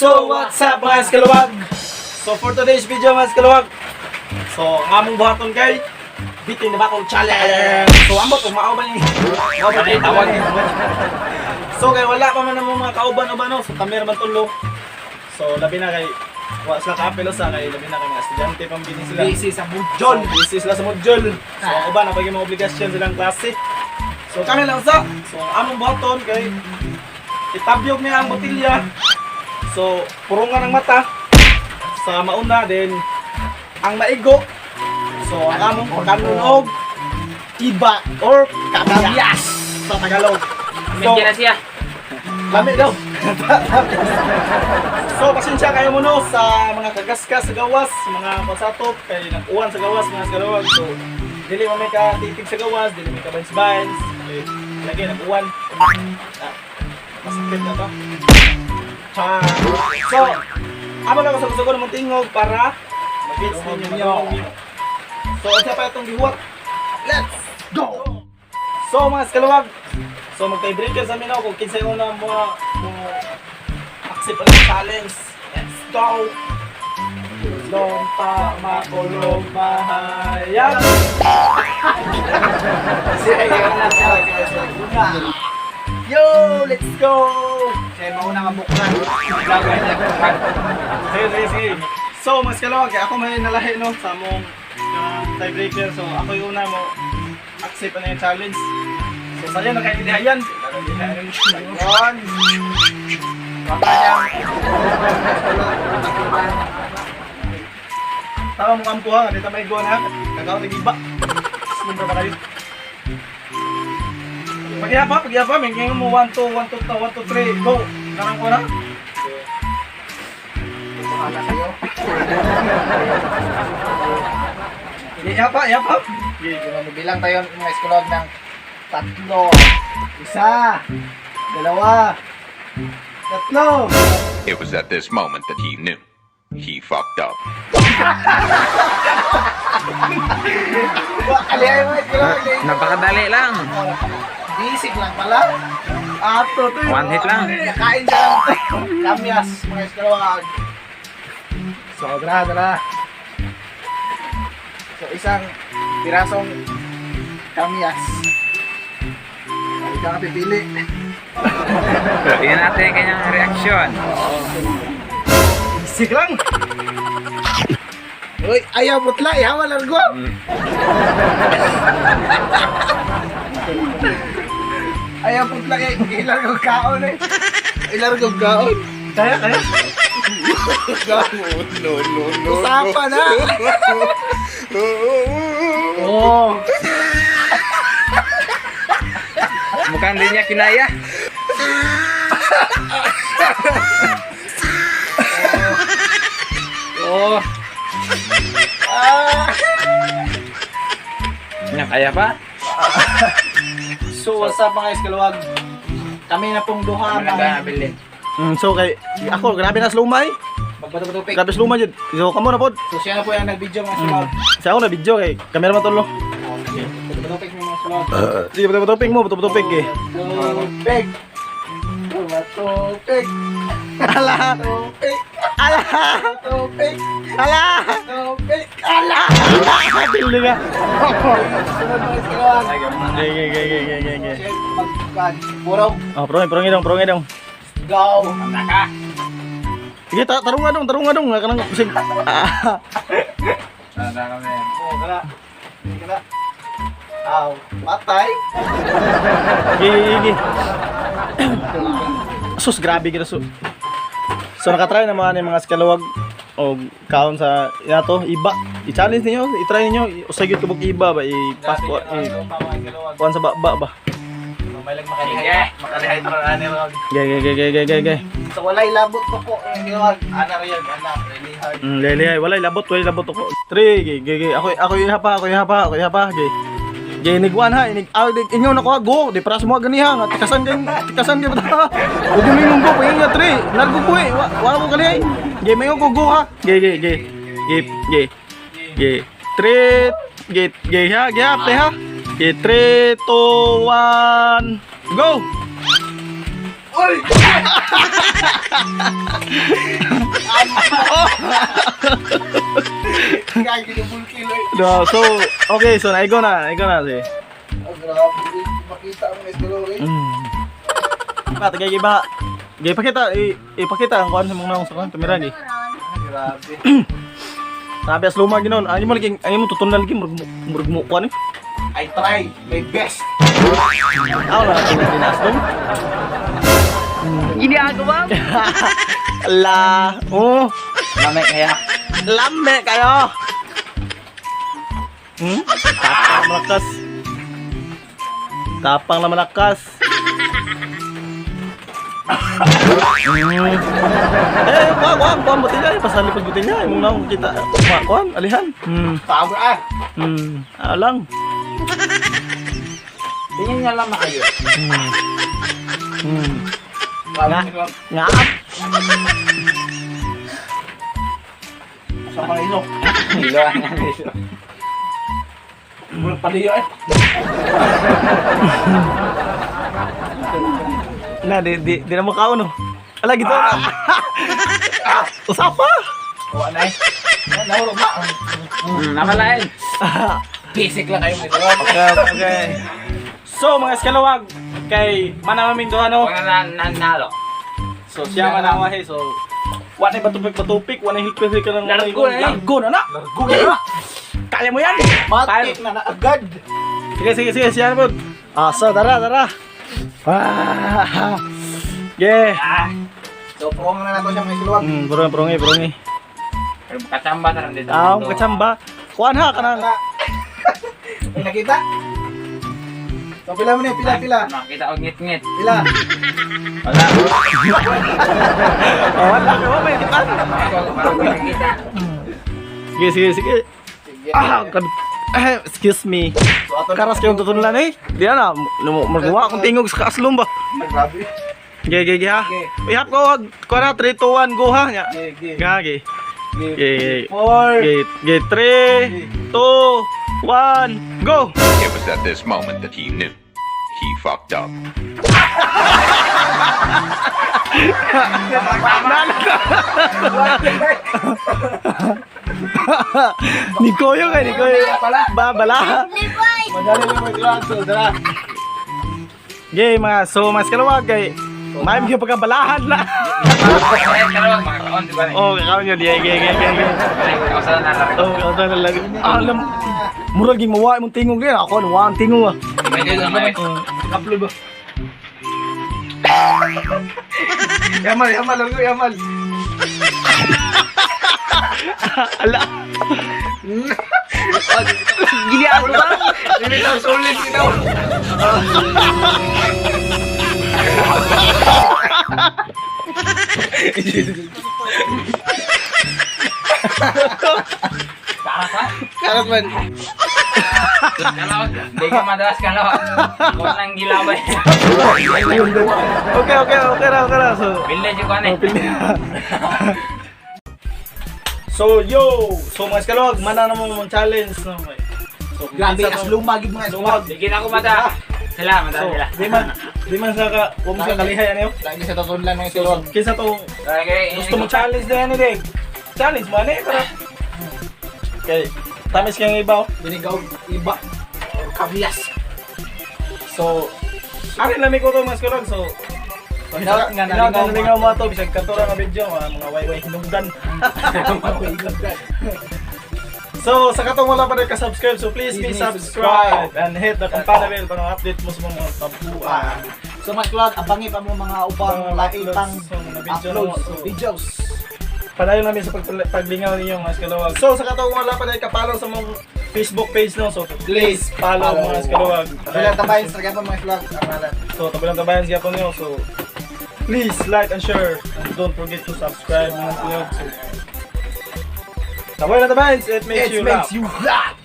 So, what's up, mga iskaluwag? So, for today's video, mga iskaluwag, so, ang among buhaton kay Beating the Bakol Challenge! So, ambot, kung mao ba ni mao ba ni tawag ni? So, kay wala pa man namo mga kauban-uban, no? So, kami man tulo. So, labi na kay wa sila kaapil sa kay labi na kay mga estudyante pang bini sila. Busy sa module. So, busy sila sa module. So, ang uban, napagay mga obligasyon silang klase. So, kami lang sa. So, ang among buhaton kay itabyog niya ang botilya. So, purungan ang mata sa mauna, then ang maigo. So, ang among pakanunog, iba or kamyas sa Tagalog. So, Medyo na siya. Lami daw. So, pasensya kayo mo, no, sa mga kagaskas sa gawas, mga pasatop, kay nag-uwan sa gawas, mga sa. So, dili man may katitig sa gawas, dili may kabans-bans, kay lagi nag-uwan. Ah, masakit na to. Char. So, amo na ko sa gusto ko ng tingog para mag-gets ninyo, madungog ninyo. So, unsa pa itong gihuwat? Let's go! So, mga skaluwag, so mag-tiebreaker sa amin kung kinsay una mo mo accept ang challenge. Let's go! Lompa makulong mahayag. Sige. Yo, let's go! Siya mauna nga buklan. Sige, sige, sige. So, mga skaluwag, ako may nalahi, no, sa among tiebreaker. So, ako yung una mo accept na yung challenge. So, sayo na kayo dihayan. Yun. Baka niya. Tama mong kampo ha, dito may go na. Kagaw tig iba. Slumbra ba kayo? Pagyapa, pagyapa, may ngayon mo 1, 2, 1, 2, 1, 2, 3, go! Narang ko na. Bahala kayo. Iya pa, iya pa. Bilang tayo, mga eskulog, ng tatlo. Isa. Dalawa. Tatlo. It was at this moment that he knew. He fucked up. Alihay mo, eskulog. Napakadali lang. Basic lang pala. Ato, to. One hit lang. Nakain siya ng kamyas, mga eskulog. So, tara, tara. So, isang pirasong kamyas. Ikaw ang pipili. Tingnan natin ang kanyang reaksyon. Isig lang. Uy, ayaw putla, ihawa largo. Ayaw putla, eh, ilargo kaon eh. Ilargo kaon. Kaya, kaya. No, no, no. Usapan na. Oh. Mukhang hindi niya kinaya. Oh. Nya, kaya pa? So, what's up, mga iskaluwag? Kami na pong duha. Ano na nabilin? So, kay, ako, grabe na slumay. Magbato-batupik. Grabe slumay yun. So, kamo na pod. So siya na po yung nag-video, mga sulod. Sa ako na video kay, kamera man tulo. Bato-batupik mo, mga sulod. Sige, bato-batupik mo, bato-batupik eh. Batupik. Batupik. Ala! Batupik. Ala! Batupik. Ala! Batupik. Ala! Dili ka. Sunod, mga sulod. Sige, sige, sige, sige, sige. Siya magkan. Purong. Oh, prongin, prongin dong, prongin dong. Go. Sige, tarungan dong, tarungan dong. Kanang sig. Ah. Oh, kana. Kana. Aw, patay. Sige, sige, sige. Sus, grabe kita so. So nakatry na mga ni mga skaluwag o kaon sa inato iba. I-challenge niyo, i-try niyo, usay gyud kabuk iba ba i-pass ko i kuan sa ba ba. May lang makalihay. Makalihay pa ani rog. Ge ge ge ge ge ge ge. So walay labot ko po ang giwag. Ana ra yun, ana, really hard. Lele ay walay labot ko. 3 ge ge ge. Ako ako iha pa, ako iha pa, ako iha pa. Ge. Ge nigwan ha, inig ah, dig inyo na ko ha, go, di pras mo ganiha nga tikasan kay ba. Ug mingong go painga 3. Largo ko eh, wala ko kalihay. Ge mingon ko go ha. Ge ge ge. Ge ge. Ge 3 ge ge ha, ge ha, te ha. Ge 3 2 1 go. Uy! Kaya ginubulkil eh. No, so, okay, so naigo na, naigo na si. Oh, grabe. Makita ang mga eskalor eh. Ba, tagay iba. Gay pakita, ipakita ang kuan sa mga naong sa kuan kamera gi. Grabe. Sabi as luma ginon, ang imo lagi, ang imo tutunlan lagi murag murag mo kuan eh. I try my best. Aw na tutunlan din aslom. Ginagawa mo? La, oh, Lamay kaya. lambe kayo. Tapang na malakas. Tapang na malakas. Eh, kuan kuan kuan botelya, pasali pag botelya, imong naong kita. Kuan, kuan, alihan. Tawag ah. Alang. Tingin nga lang makayo. Nga. Nga. Sa mga ilok. Ilo ang ilo. Murag paliyo eh. Na, di na mo kaon, no. Ala, gito. Ah! Usapa! Wala na eh. Nahurog na. Nakalain. Basic lang kayo mga eskalor. Okay. So, mga eskalawag, kay manamaming duha, no? Huwag na nanalo. So, siya manawahe. So, wala na batupik-batupik, wala na hilpil ka ng Largo na eh. Largo na na! Largo na. Kaya mo yan! Matik na na agad. Sige, sige, sige, siya na po. Ah, so, tara, tara. Ah, yeah. So, prong na nato siya mga eskalor. Bro, bro, bro, Pero kachamba na rin dito. Ah, kachamba. Kuan ha, kanang. May nakita? So, pila mo na eh. Pila, pila. Nakita ko ngit-ngit. Pila. Wala. Oh, wala ka, may kita. Parang may nakita. Sige, sige, sige. Sige. Ah, eh, excuse me. So, ato na- Karas kayong tutunlan eh. Di na, magawa akong tingog sa kaaslom ba. Grabe. Ge, ge, ge ha. Ge. Ihap ko, kuha na, 3, 2, 1, go ha. Nya. Ge, ge. Ga, ge. Ge. Ge, ge. Four. Ge, ge, 3, 2, 1, go! It was at this moment that he knew. He fucked up. Ni Koyo kay, ni Koyo. Pala. Ba, bala. Madali lang mga eskalor. So, tara. Ge, mga, so, mas kalawag kay, may mga pagkabalahan na. Eh, kalawag, makakaon, di ba? Oh, kakaon yun. Ge, ge, ge, ge, ge. Kausa na lang. Oh, kausa na lang. Ah, alam, murag yung mawa imong tingog yan. Ako, nawa ang tingog ah. Medyo naman. Upload ba? Yamal, yamal, largo, yamal. Ala. Ginagawa mo? Hindi na sulit ito. Karat man. Kalawag. Hindi ka madalas kalawag. Huwag nang gilabay. Okay na, okay na. So, Village ko ano eh. so yo! So mga eskalog, mana na mo mong challenge no. So, Grabe, kinsa as to- lumagid mga Lumag. eskwag. Sige na ako mata. Sila, mata So, sila. di man sa ka, wa mo sa kalihay ano. Lagi sa tutunlan mga eskwag. Kinsa to Okay, gusto mo challenge na yan eh. Challenge mo ano eh para. Okay, tamis kayong iba. Oh. Binigaw, iba. Or Kamyas. So, ari lang ko to mga eskalog. So, Hinaut nga Hinaut nalingaw nga nalingaw mo ato bisag katura nga video mga wayway hinungdan. So, sa katong wala pa rin ka-subscribe, so please, Please please subscribe and hit the kampana bell para ma-update mo sa mga tabuan. So mga eskwag, abangi pa mo mga upang Mga lain uploads, pang so, mga video uploads, na mo. So, videos. Padayon namin sa paglingaw ninyo mga eskalawag. So, sa katong wala pa rin ka-follow sa mga Facebook page no, so please follow mga eskalawag. Bilang tabayan sa pa mga eskwag. Amalan. So, tabi lang tabayan siya po niyo. So, please like and share and don't forget to subscribe mga eskalawag. So, tabi lang tabayan, it makes It you laugh. makes you laugh.